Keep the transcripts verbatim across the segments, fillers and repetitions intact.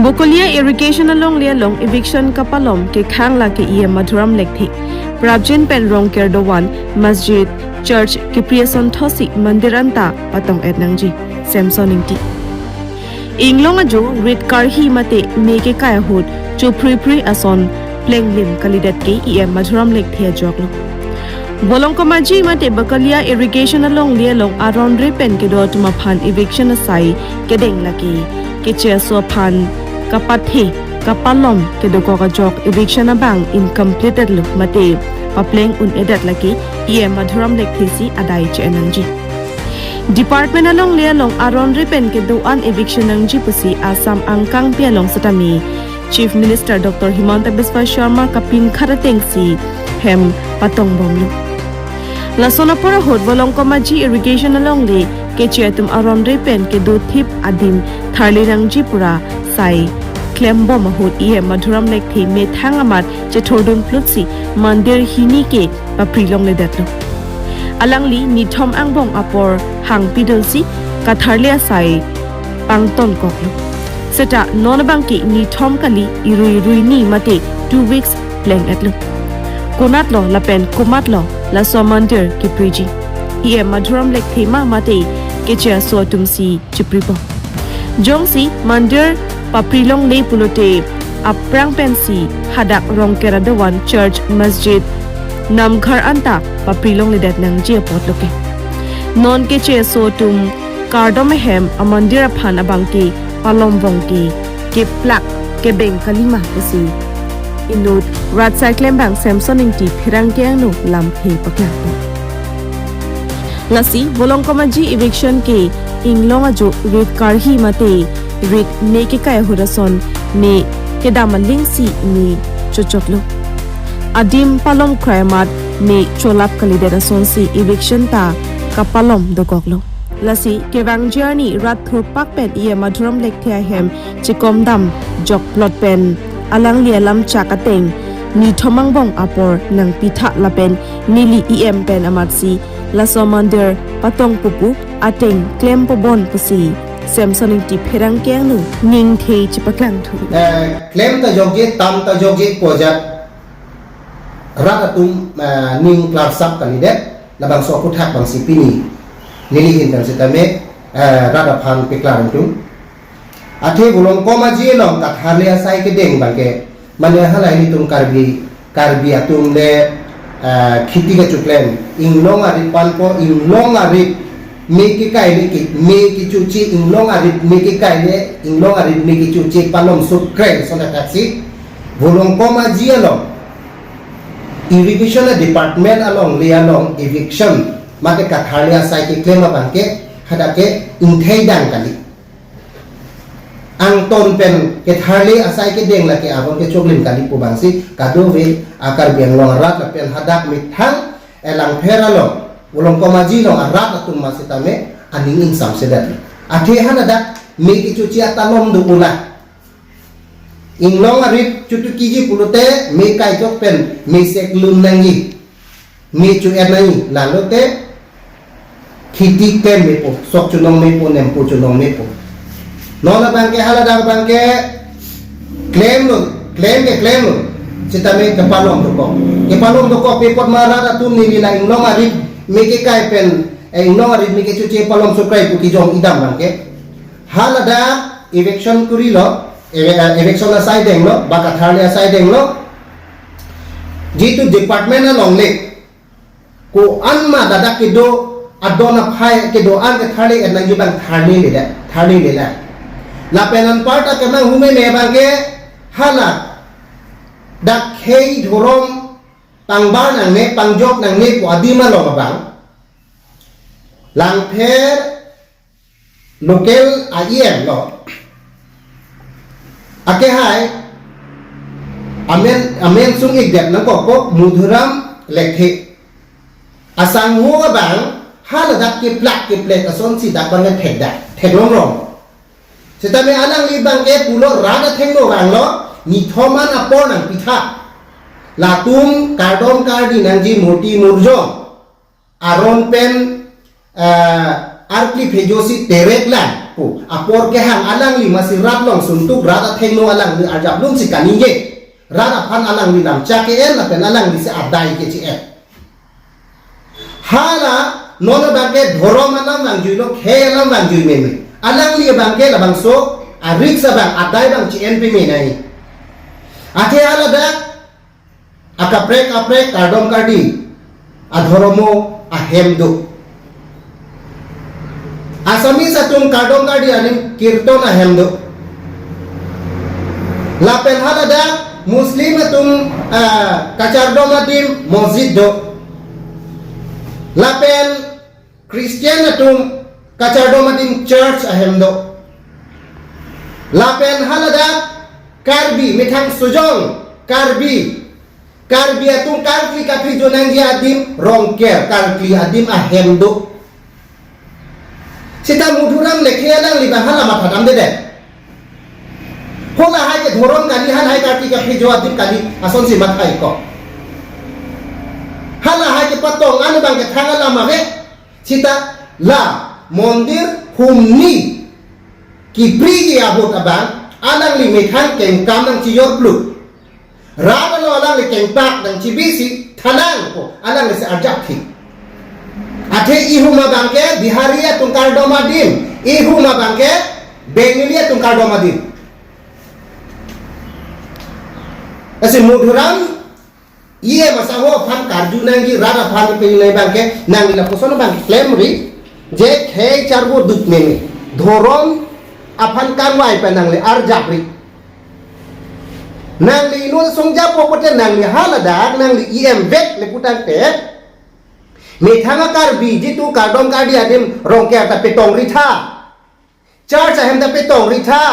Bokolia Irrigation alongle along eviction kapalom kekhang lake E M Madhuram Lekthe. Prapjin pen Rongker dovan, masjid, church kipri ason thotsi mandir anta patong-et nangji. Samson Ingti. Inglong ajo rit karhi mate me kekai ahut chophripri ason plenglim kalidet ke E M Madhuram Lekthe ajoklo. Bolongkomaji mate Bokolia Irrigation alongle along aron re pen kedo atum aphan eviction asai kedeng lake keche aso aphan kapathe kapalom kedokok ajok eviction abang incomplete lo mate papleng un-edet lake E M Madhuram Lekthe si adai che-en nangji. Department alongle along aron re pen kedo-an eviction nangji pusi Assam angkangpi along setame Chief Minister Doctor Himanta Biswa Sharma kapinkhat atengsi hem patongbomlo. Lason apor ahut Bolongkomaji Irrigation alongle keche atum aron re pen kedo thip adim tharle nangji pura sai klembom ahut E M Madhuram Lekthe methang amat chethurdun plutsi mandir hini ke papri longledetlo. Alangli nithom angbong apor hangpidunsi katharle asai pangtonkoklo. Seta non abangke nithom kali, irui ruini mate two weeks pleng-etlo. Konatlo lapen komatlo laso mandir kipriji? E M Madhuram Lekthe ma mate keche aso atumsi chipripo? Jongsi mandir papri longle pulote aphrang pensi hadak Rongker adovan church, masjid, namghar anta papri longledet nangji apotlo ke. Non keche aso atum kardom ahem amandir aphan abangke palom vong ke keplak kebeng kalima pusi inut rat asai klembang Samson Ingti pherangke angno lamthe paklang. Lasi Bolongkomaji eviction ke inglong ajo rit karhi mate rit me kekai ahut ason me kedam alingsi me chochotlo. Adim palom krai amat me cholap kalidet asonsi eviction ta kapalom dokoklo. Lasi kevangji arni rat thurpak pen E M Madhuram Lekthe ahem chikomdam jokplot pen alangli alam chak ateng nithom angbong apor nangpitha lapen neli E M pen amatsi laso mandir patong pupu ateng klem pobon pusi Samson Ingti pherangke angno ningthe chepaklang thu. Eh, klem ta jokje, tam ta jokje pu ajat rat atum, eh, ning klarsap kalidet, labangso aphuthak bangsi pini neli ahin pen setame, eh, rat aphan paklang thu. Athe Bolongkomaji along katharle asai kedeng abangke, mane halahei nelitum Karbi, Karbi atum le, eh, kheti kachoklem, inglong arit palpo, inglong arit me kekai le ke, me kechoche, inglong arit me kekai le, inglong arit me kechoche palom sukre, sonakatsi Bolongkomaji along, irrigation department alongle along eviction mate katharle asai keklem abangke hadak ke ingthei dang kali. Angton pen ketharle asai kedeng lake abang ke choklim kali pu bangsi kadokave a-Karbi Anglong arat lapen hadak methang elangpher along Bolongkomaji along arat atum ma setame aning ingsamsedet. Athe haladak me kechoche atalom do-ola. Inglong arit chotukiji pulote me kaichok pen me seklun nangji, me cho-et nangji, lalote kheti klem mepo, sok chonong mepo, nempo chonong mepo. Non abangke haladak abangke klemlo, klem ke klemlo, setame kepalom dokok. Kepalom dokok pe apot ma rat atum neli la inglong arit me kekai pen, eh, inglong arit me kechoche palom sukre pu kejong idam abangke. Haladak eviction kurilo, eve-, eh, eviction asai denglo, ba katharle asai denglo. Jitu department alongle ko-an ma ladak kedo adon aphai kedo-an ketharle-et nangji abang tharlele da, tharlele da. Lapen anparta kemang hume me abangke hala dak khei dhorom pangbar nangne, pangjok nangne pu adim along abang Langpher local E M lo. Akehai amen, amen sung-ikdet nangkokpo Madhuram Lekthe. Asangho abang haladak keplak keplek asonsi dak abang thekdak, theklonglong. Setame alangli abangke pulo rat athengno vanglo, nithom an apor nangpitha. Latum kardom kardi nangji murti murjong aron pen, eh, arkli phejosi terek lang Apor kehang alangli masi rat along suntuk rat athengno alangli arjap lun si kaningje. Rat aphan alangli lamchak ke-en lapen alangli si adai ke che-en. Hala non abangke dhorom alam vangjui lo, khei alam vangjui meme. Alangli abangke labangso a-risk abang adai abang che-en peme nai. Athe hala dak akaprek kaprek kardom kardi adhoromo ahem do. Assamese atum kardom kardi adim kirton ahem do. Lapen hala dak Muslim atum, ah, kachardom adim mosjid do. Lapen Christian atum kachardom adim church ahem do. Lapen hala dak Karbi methang sojong Karbi Karbi atum karkli kaphi jo nangji adim Rongker karkli adim ahem do. Seta Madhuram le khei alangli abang hala matha damde det. Halahai ke dhorom kali, halahai karkli kaphi jo adim kali, asonsi matha-ik ko. Halahai ke patong an abangke thang alam ave. Seta la mondir humni kipriji ahut abang alangli methang kengkam nangchijor plut. Rat along alangli kengpak nangchibi si thanang ko alangli si arjap thik. Athe ihum abangke Bihari atum kardom adim, ihum abangke Bengali atum kardom adim. Lasi Madhuram E M asangho aphan karju nangji, rat aphan pini nai abangke nangli lapuson abangke klemri, je khei charvo duk meme. Dhorom aphan kanvai pen nangli arjapri. Nangli inut songjapo pote nangli hala dak nangli E M vek le putangte, methang a-Karbi jitu kardom kardi adim Rongker ta petongri tha. Church ahem ta petongri tha.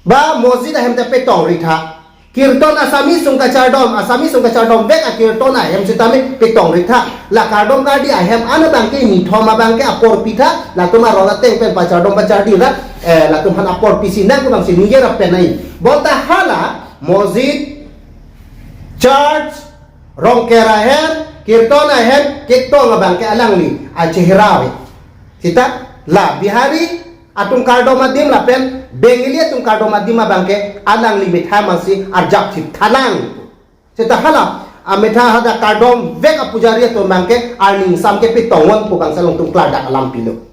Ba mosjid ahem ta petongri tha. Kirton Assamese sung kachardom, Assamese sung kachardom vek a-kirton ahem sitame petongri tha. La kardom kardi ahem an abangke nithom abangke apor pitha, latum aron ateng pen pachardom pachardi ra, eh, latum aphan apor pisi nang pu abangsi ningje ra pen nai. Bonta hala mosjid, church, Rongker ahem, kirton ahem, ketong abangke alangli achehra ave. Seta la Bihari atum kardom adim lapen Bengali atum kardom adim abangke alangli methang mansi arjap thik thanang. Seta hala ametha hadak kardom vek apujari atum abangke arning sam ke petong wan pu abangsi alangtum klardak alam pilo.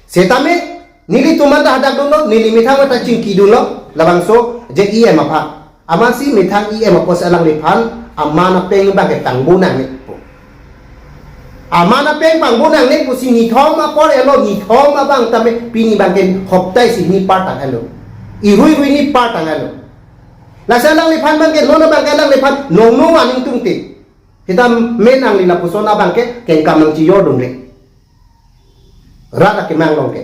Setame nelitum anta hadak dunlo, neli methang anta chingki dunlo, labangso je E M aphan. Amatsi methang E M apotsi alangliphan aman apeng abangke pangbo nangne pu. Aman apeng pangbo nangne pusi nithom apor elo, nithom abang tame pini abangke hoptai si ni par tang elo. Irui rui ni par tang elo. Lasi alangliphan abangke non abangke alangliphan nongno aning tungte. Sitame nangli lapuson abangke kengkam nangchijor dunre. Rat akemang along ke.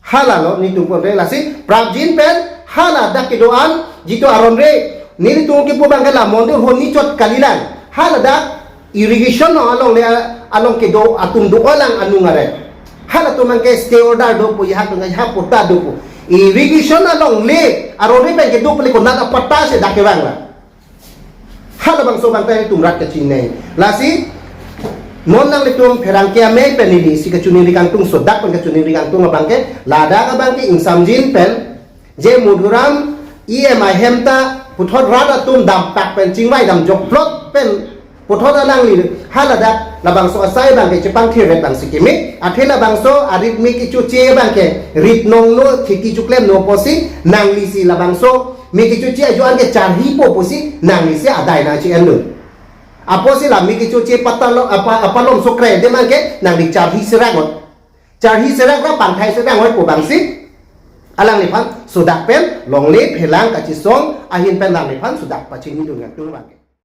Hala lo nelitum ponre lasi prapjin pen hala dak kedo-an jitu aron re nelitum kipu abangke la mondir honi chot kalilang. Hala dak irrigation along le along kedo atum do-olang anung are. Halatum abangke stay order do pu, ya atum ya patta do pu. Irrigation along le aron re pen kedo pu le konat apatta si dak kevang la. Halabangso abangta nelitum rat kachinei. Lasi non nanglitum pherangke amei pen neli si kachiningri kangtung, sodak pen kachiningri kangtung abangke, ladak abangke ingsamjin pen je Madhuram E M ahem ta puthot rat atum dampak pen chingvai dam jokplot pen puthot alangli haladak labangso asai abangke chepangthir vet abangsi keme, athe labangso arit me kechoche abangke rit nongno thiki chuklemno pusi nangli si labangso me kechoche ajo-an ke charhipo pusi nangli si adai nangche-en dun. Apotsi la me kechoche patalo apa apalom sokre de abangke nangli charhi serang ot. Charhi serang ra pangthai serang ot pu abangsi alangliphan sodak pen longle phelang kachisong ahin pen alangliphan sodak pachini dun kangtung abangke.